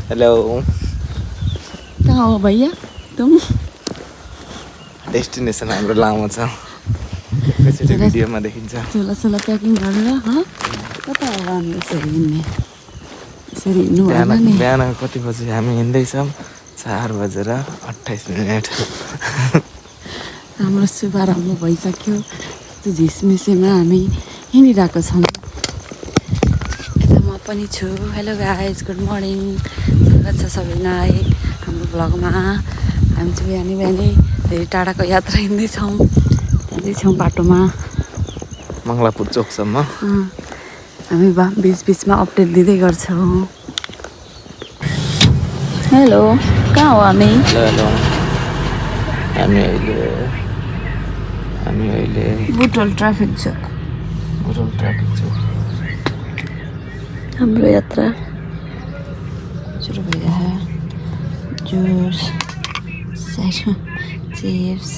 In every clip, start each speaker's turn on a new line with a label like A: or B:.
A: Hello
B: कहाँ हो भैया तुम?
A: डेस्टिनेसन हाम्रो लामो छ एकैचोटि भिडियोमा देखिन्छ
B: चोला प्याकिङ गरेर कता हो हामी यसरी हिँड्ने? यसरी हिँड्नु भएन नि।
A: बिहान कति बजी हामी हिँड्दैछौँ 4:28
B: हाम्रो शुभारम्भ भइसक्यो। यस्तो झिसमिसेमा हामी हिँडिरहेको छौँ। यता म पनि छु। Hello guys, good morning. स्वागत छ सबैलाई हाम्रो भ्लगमा। हामी चाहिँ बिहानै धेरै टाढाको यात्रा हिँड्दैछौँ। जाँदैछौँ बाटोमा
A: मङ्गलापुर चोकसम्म।
B: हामी बिचमा अपडेट दिँदै गर्छौँ। हेलो, कहाँ हो हामी?
A: हेलो हामी अहिले
B: बुटोल ट्राफिक छ। हाम्रो यात्रा सुरु भइरहेको। जुस, चिप्स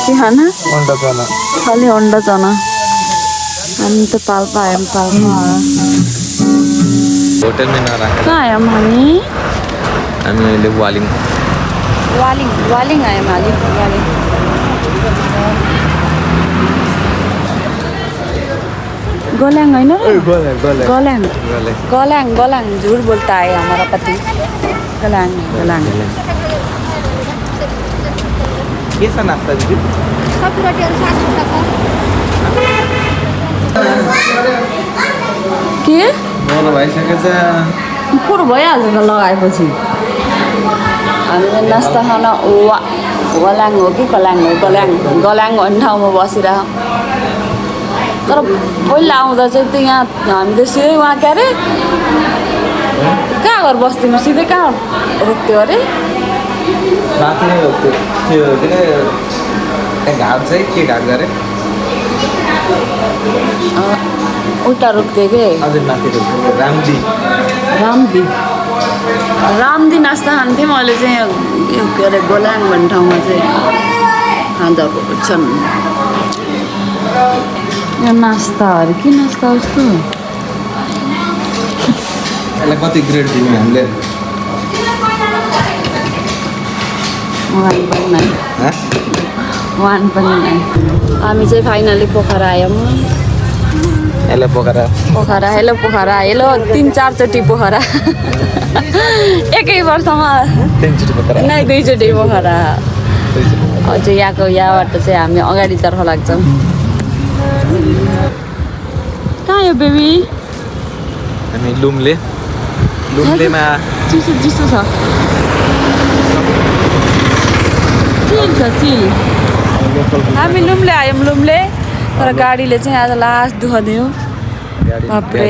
B: के खाना? खालि अन्डा चना। हामी त पाल्पा आयौँ।
A: होटलमै नराखेर
B: कहाँ आयौँ हामी?
A: हामी अहिले वालिङ
B: आयौँ। वालिङ गोल्याङ होइन र? गोल्याङ झुट बोलता है हमारा पति। गोल्याङ
A: के छ नास्ता दिदी?
B: के
A: मोरो भइसकेको छ।
B: पुरो भइहाल्छ त लगाएपछि। हामीले नास्ता खाना गोल्याङ हो कि गल्याङ भन्ने ठाउँमा बसिरह। तर पहिला आउँदा चाहिँ त्यो यहाँ हामी त सिधै उहाँ के अरे कहाँ घर बस्थ्यौँ? सिधै कहाँ रोक्थ्यो अरे?
A: माथि नै रोक्थ्यो त्यो घाट चाहिँ के घाट गरे?
B: उता रोक्थ्यो के?
A: हजुर माथि रोक्थ्यो
B: रामदी नास्ता खान्थेँ। मैले चाहिँ यो के अरे गोल्याङ भन्ने ठाउँमा चाहिँ खाँदाको छन्। यो नास्ताहरू के नास्ता जस्तो?
A: यसलाई कति ग्रेड दिने हामीले?
B: वान पनि नै। हामी चाहिँ फाइनली पोखरा आयौँ।
A: हेलो पोखरा।
B: हेलो 3-4 चोटि पोखरा एकै वर्षमा।
A: 3 चोटि पोखरा
B: नै 2 चोटि पोखरा। अझ यहाँबाट चाहिँ हामी अगाडितर्फ लाग्छौँ। कहाँ यो बेबी?
A: हामी लुम्लेमा
B: चिसो छ। चिल। हामी लुम्ले आयौँ। तर गाडीले चाहिँ आज लास्ट दुःख दियो। बाप्रे,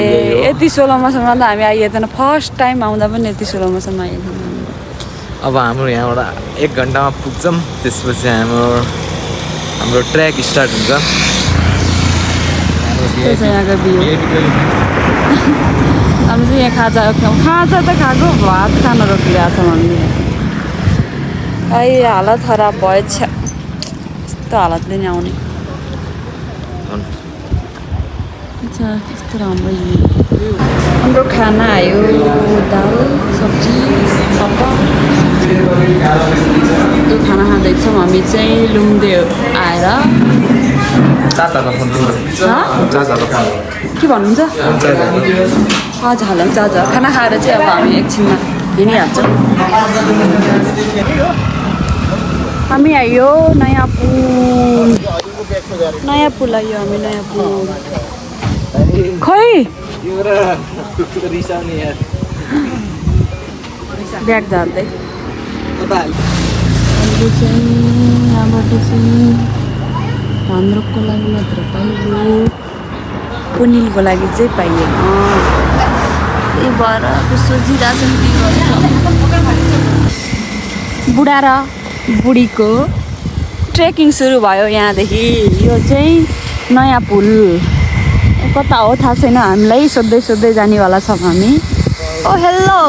B: यति 16 मौसममा त हामी आइएन। फर्स्ट टाइम आउँदा पनि यति 16 मौसममा आइएन।
A: अब हाम्रो यहाँबाट 1 घन्टामा पुग्छौँ। त्यसपछि हाम्रो ट्र्याक स्टार्ट हुन्छ।
B: यहाँको बिउ हामी चाहिँ यहाँ खाजा त खाएको, भात खान रोकिरहेको छ हामीले। अहिले हालत खराब भएछ। यस्तो हालतले नि आउने। यस्तो राम्रो हाम्रो खाना आयो। दाल, सब्जी, त्यो खाना खाँदैछौँ हामी चाहिँ लुम्दे आएर। के भन्नुहुन्छ? चाचा खाना खाएर चाहिँ अब हामी एकछिनमा हिँडिहाल्छौँ। हामी आयो नयाँ पुल आयो हामी। नयाँ पुल खोइ ब्याग झार्दै। अहिले चाहिँ यहाँबाट चाहिँ धान्द्रोको लागि मात्र पाइयो, पुनिलको लागि चाहिँ पाइएन। त्यही भएर सोचिरहेको छ बुढा र बुढीको ट्रेकिङ सुरु भयो यहाँदेखि। यो चाहिँ नयाँ पुल कता हो थाहा छैन हामीलाई। सोध्दै जानेवाला छौँ हामी। ओ हेलो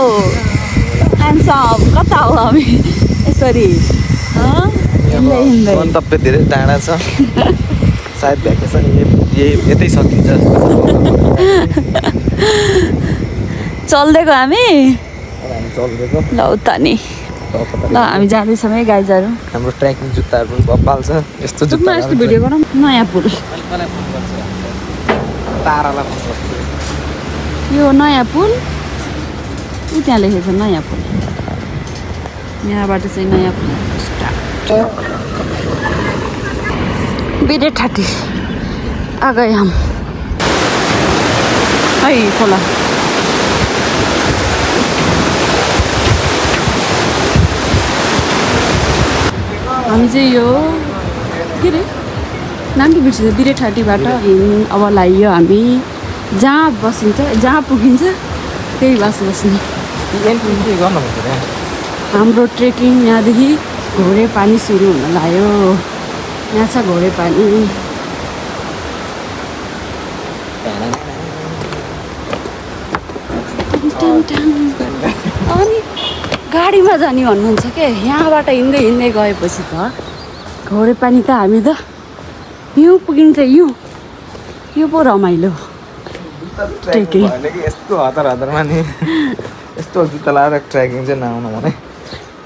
B: ह्यान्डसम, कता हो हामी? यसरी हिँड्दै
A: गन्तव्य धेरै टाढा छ। सायद भ्याकेसन यतै सकिन्छ जस्तो छ।
B: चल्दिएको हामी
A: हामी चल्दिएको
B: ल उता नि ल हामी जाँदैछौँ है गाइजहरू
A: हाम्रो ट्रेकिङ जुत्ताहरू पनि बब्बाल छ यस्तो जुत्ता
B: यस्तो भिडियो गरौँ नयाँ पुल
A: तारालाई फोन गर्छु
B: यो नयाँ पुल ऊ त्यहाँ लेखेको छ नयाँ पुल यहाँबाट चाहिँ नयाँ पुल स्टार्ट बिरे ठाटी आ गए हम है खोला हामी चाहिँ यो के अरे नाम के बिर्सिन्छ बिरे ठाटीबाट अब लाग्यो हामी जहाँ बसिन्छ जहाँ पुगिन्छ त्यही बास बस्ने
A: गर्नुपर्छ क्या
B: हाम्रो ट्रेकिङ यहाँदेखि घोडे पानी सुरु हुन लाग्यो यहाँ छ घोडे पानी अनि गाडीमा जाने भन्नुहुन्छ के यहाँबाट हिँड्दै हिँड्दै गएपछि त घोडे पानी त हामी त हिउँ पुगिन्छ हिउँ यो पो रमाइलो ट्रेकिङ
A: यस्तो हतार हतारमा नि यस्तो जुत्ता लगाएर ट्रेकिङ चाहिँ नआउनु भने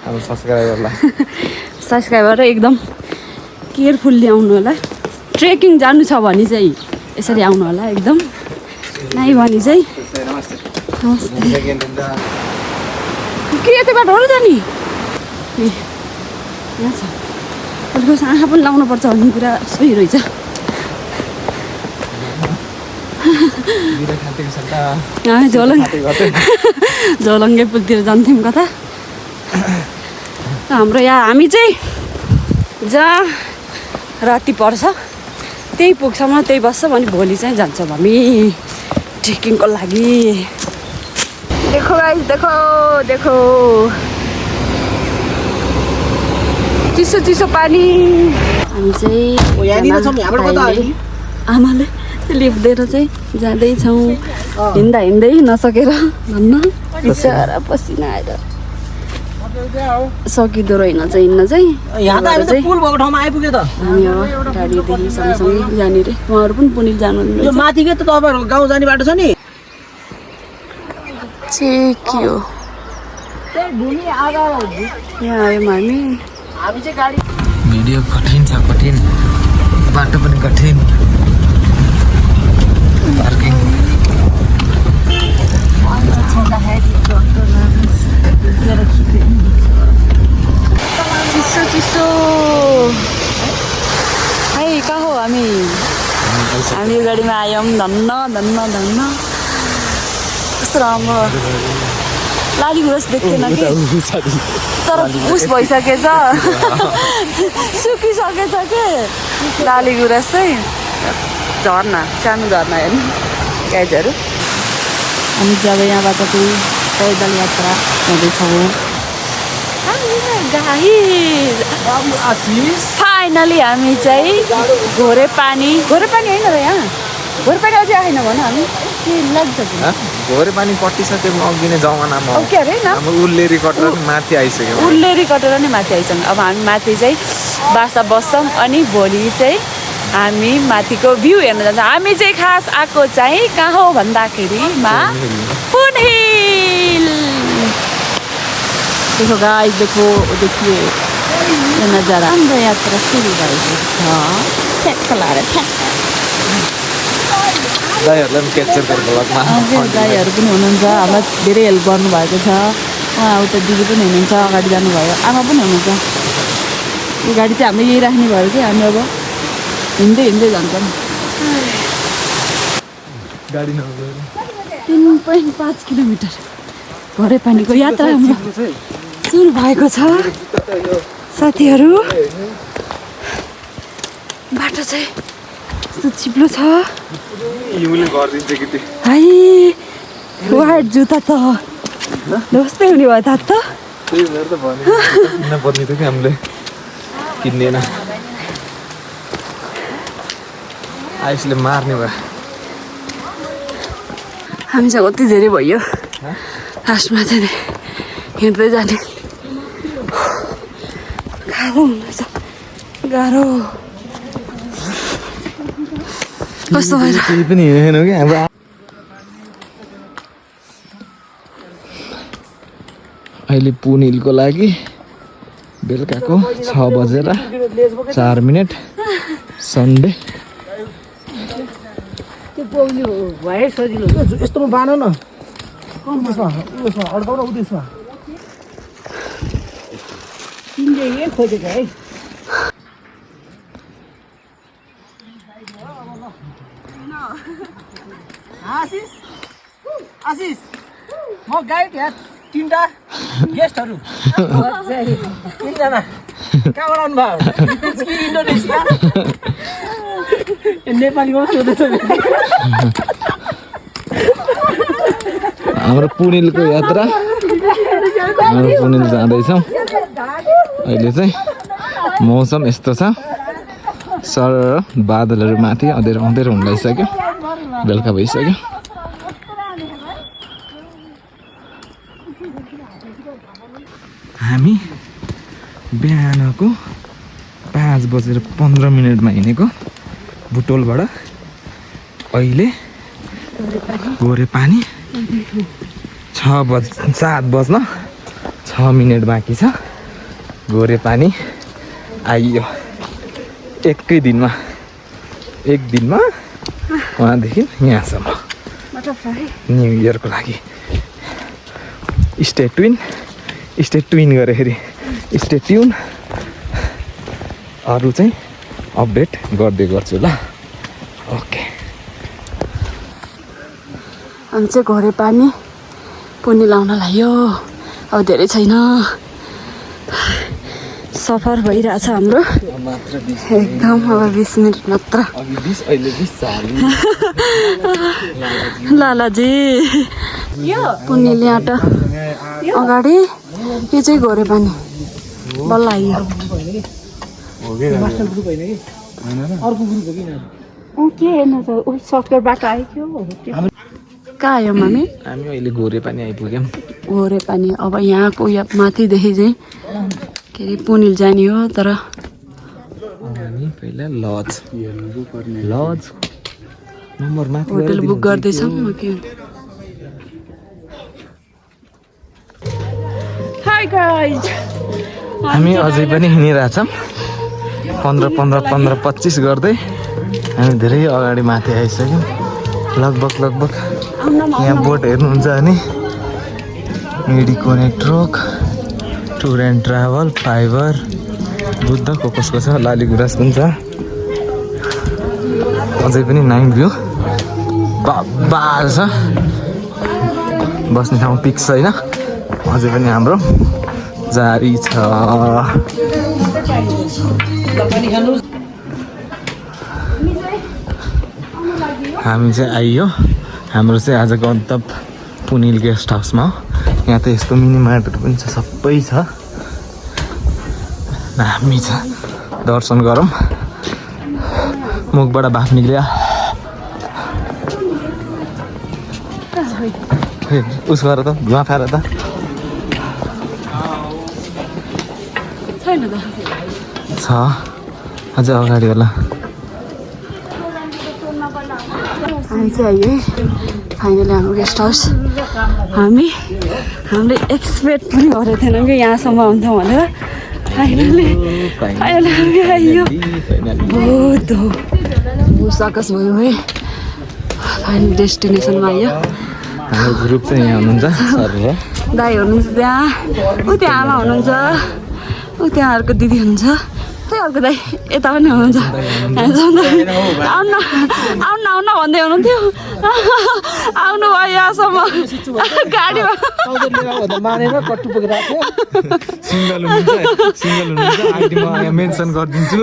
A: हाम्रो सब्सक्राइबरलाई
B: सब्सक्राइबर एकदम केयरफुल्ली आउनु होला ट्रेकिङ जानु छ भने चाहिँ यसरी आउनु होला एकदम नै भने चाहिँ नमस्ते के यति बाटो हो र जाने यहाँ छ अलिक आँखा पनि लाउनुपर्छ भन्ने कुरा सही रहेछ झोलङ्गे पुलतिर जान्थ्यौँ कता हाम्रो यहाँ हामी चाहिँ जहाँ राति पर्छ त्यही पुग्छौँ त्यही बस्छ भने भोलि चाहिँ जान्छौँ हामी ट्रेकिङको लागि देखो गाइस देखो देखो चिसो चिसो पानी हामी चाहिँ आमाले लिफ्टदिएर चाहिँ जाँदैछौँ हिँड्दा हिँड्दै नसकेर भन्न बिचरा पसिना आएर सकिँदो रहेन चाहिँ हिँड्न चाहिँ हामी अब गाडीदेखि सँगसँगै जाने रे उहाँहरू पनि पुनिल जानु
C: माथि के त तपाईँहरूको गाउँ जाने बाटो छ नि
B: के हो यहाँ आयौँ हामी चाहिँ गाडी
A: भिडियो कठिन छ कठिन बाटो पनि कठिन पार्किङ
B: चिसो चिसो है कहाँ हो हामी यो गाडीमा आयौँ धन्न धन्न धन्न कस्तो राम्रो लाली गुरस देख्दैन कि तर उस भइसकेछ सुकिसकेछ के लाली गुरस चाहिँ झर्ना सानो झर्ना हेर्नु गाइजहरू हामी जब यहाँबाट चाहिँ पैदल यात्रा गर्दैछौँ फाइनली हामी चाहिँ घोरे पानी होइन र यहाँ घोरे पानी अझै आएन भन हामी के लाग्छ
A: घोरे पानी कटिसक्यो अघि नै जमानामा
B: के अरे
A: हाम्रो उल्लेरी कटेर माथि आइसक्यो
B: उल्लेरी कटेर नै माथि आइसक्यो अब हामी माथि चाहिँ बासा बस्छौँ अनि भोलि चाहिँ हामी माथिको भ्यू हेर्न जान्छौँ हामी चाहिँ खास आएको चाहिँ कहाँ हो भन्दाखेरिमा पुनहिल देखो गाइस देखो देखिए यो नजारा हाम्रो यात्रा सुरु भएको छ ठ्याक्क लाएर ठ्याक्क
A: दाइहरूलाई पनि क्याप्चर गरेको लगमा
B: दाइहरू पनि हुनुहुन्छ हामीलाई धेरै हेल्प गर्नुभएको छ उहाँ उता दिदी पनि हुनुहुन्छ अगाडि जानुभयो आमा पनि हुनुहुन्छ यो गाडी चाहिँ हामीले यही राख्ने भयो कि हामी अब हिँड्दै हिँड्दै जान्छौँ 3.5 किलोमिटर घोरे पानीको यात्रा हाम्रो सुरु भएको छ साथीहरू बाटो चाहिँ यस्तो चिप्लो छ है वाइट जुत्ता त जस्तै हुने भयो त
A: पर्ने थियो कि हामीले किन्दैन आइसले मार्ने भयो
B: हामी चाहिँ कति धेरै भयो लास्टमा चाहिँ हिँड्दै जाने गाह्रो हुँदैछ गाह्रो कस्तो भएर
A: पनि हिँडेनौँ कि हाम्रो अहिले पुनिलको लागि बेलुकाको 6:04 सन्डे।
C: भए सजिलो यस्तोमा बान न उसमा अड्काउ न उदेशमा तिमीले यही खोजेको है। आशिष आशिष म गाइड यहाँ 3टा गेस्टहरू 3जना कहाँबाट आउनुभयो इन्डोनेसिया नेपालीमा सोध्दैछ
A: हाम्रो पुनिलको यात्रा हाम्रो पुनिल जाँदैछौँ। अहिले चाहिँ मौसम यस्तो छ सर बादलहरू माथि अँधेरो अँधेरो हुन लागिसक्यो बेलुका भइसक्यो। हामी बिहानको 5:15 हिँडेको बुटोलबाट अहिले गोरेपानी 7:06 बाँकी छ। गोरेपानी आइयो एक दिनमा वहाँदेखि यहाँसम्म न्यु इयरको लागि स्टे ट्विन गर्दाखेरि स्टे ट्युन। अरू चाहिँ अपडेट गर्दै गर्छु ल। ओके
B: हामी चाहिँ घोरेपानी पुनि लाउन लाग्यो। अब धेरै छैन सफर भइरहेछ हाम्रो एकदम। अब 20 मिनट मात्र। लालाजी पुनिल यहाँ अगाडि यो चाहिँ घोरेपानी बल्ल आइयो। के हेर्नु त सर्टकट बाटो आइयो। कहाँ आयो मामी?
A: हामी अहिले गोरेपानी आइपुग्यौँ।
B: घोरेपानी अब यहाँको यहाँ माथिदेखि चाहिँ के अरे पुनिल जाने हो। तर
A: हामी पहिला लज नम्बर माथि
B: होटल बुक गर्दैछौँ। हाई गाइज
A: हामी अझै पनि हिँडिरहेछौँ 15-25 गर्दै हामी धेरै अगाडि माथि आइसक्यौँ। लगभग यहाँ बोट हेर्नुहुन्छ भने मिडिकोने ट्रक टुर एन्ड ट्राभल फाइबर बुद्धको कसको छ लाली गुराँस पनि छ। अझै पनि नाइट भ्यू बार छ। बस्ने ठाउँ पिक्स छैन। अझै पनि हाम्रो जारी छ। हामी चाहिँ आइयो। हाम्रो चाहिँ आज गन्तव्य पुनिल गेस्ट हाउसमा हो। यहाँ त यस्तो मिनी मार्केट पनि छ सबै छ। हामी छ दर्शन गरौँ। मुखबाट भाफ निक्लियो। उस गरेर त धुवा फाएर त
B: छैन त
A: छ अझ अगाडि होला।
B: हामी चाहिँ आइयो है फाइनली हाम्रो गेस्ट हाउस। हामीले एक्सपेक्ट पनि गरेको थिएनौँ कि यहाँसम्म आउँछौँ भनेर। फाइनली हामी आइयो। बहुत सकस भयो है। फाइनल डेस्टिनेसनमा आइयो।
A: हाम्रो ग्रुप चाहिँ यहाँ हुनुहुन्छ सर र
B: दाई हुनुहुन्छ त्यहाँ। ऊ त्यहाँ आमा हुनुहुन्छ। ऊ त्यहाँ अर्को दिदी हुनुहुन्छ। त्यही अर्को दाई यता पनि हुनुहुन्छ। आउनु भन्दै हुनुहुन्थ्यो। आउनु भयो यहाँसम्म गाडीमा।
C: मानेर कट्टु पुगिरहेको
A: हुनुहुन्छ आइडीमा यहाँ मेन्सन गरिदिन्छु।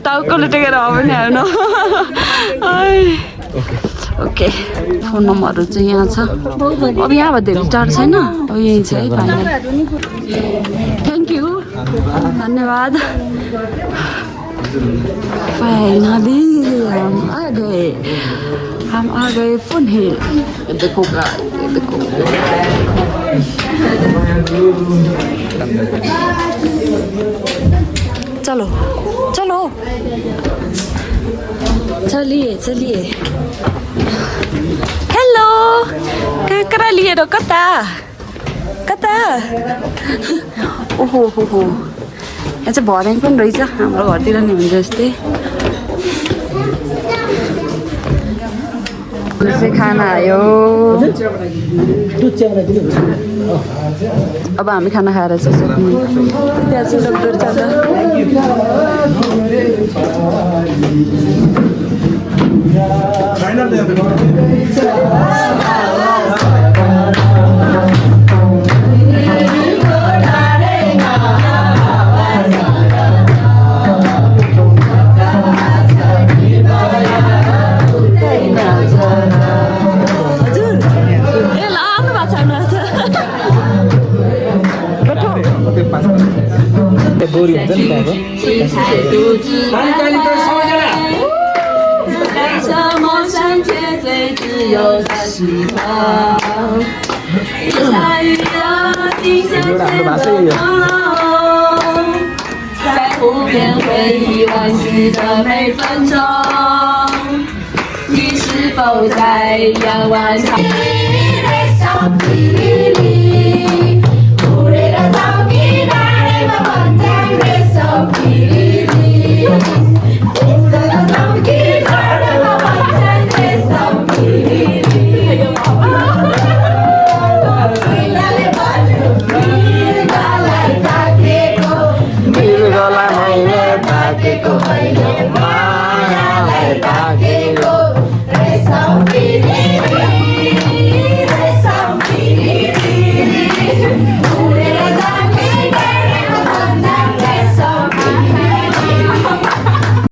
B: टाउकोले टेकेर हो भने हेर्नु। ओके फोन नम्बरहरू चाहिँ यहाँ छ। अब यहाँबाट धेरै टाढो छैन। अब यहीँ छ है फाइनल। थ्याङ्क यू धन्यवाद। फाइनली हम आ गए पुनिल। देखो देखो चलो चलो चलिए। हेलो काँक्रा लिएर कता? कता ओहो हो हो यहाँ चाहिँ भर्याङ पनि रहेछ हाम्रो घरतिर नि हुन्छ जस्तै चाहिँ खाना आयो अब हामी खाना खाएर चाहिँ सक्ने त्यहाँ चाहिँ डक्टर जाँदा
C: बोरी हुन्छ नि
A: Mayaलाई ताकेको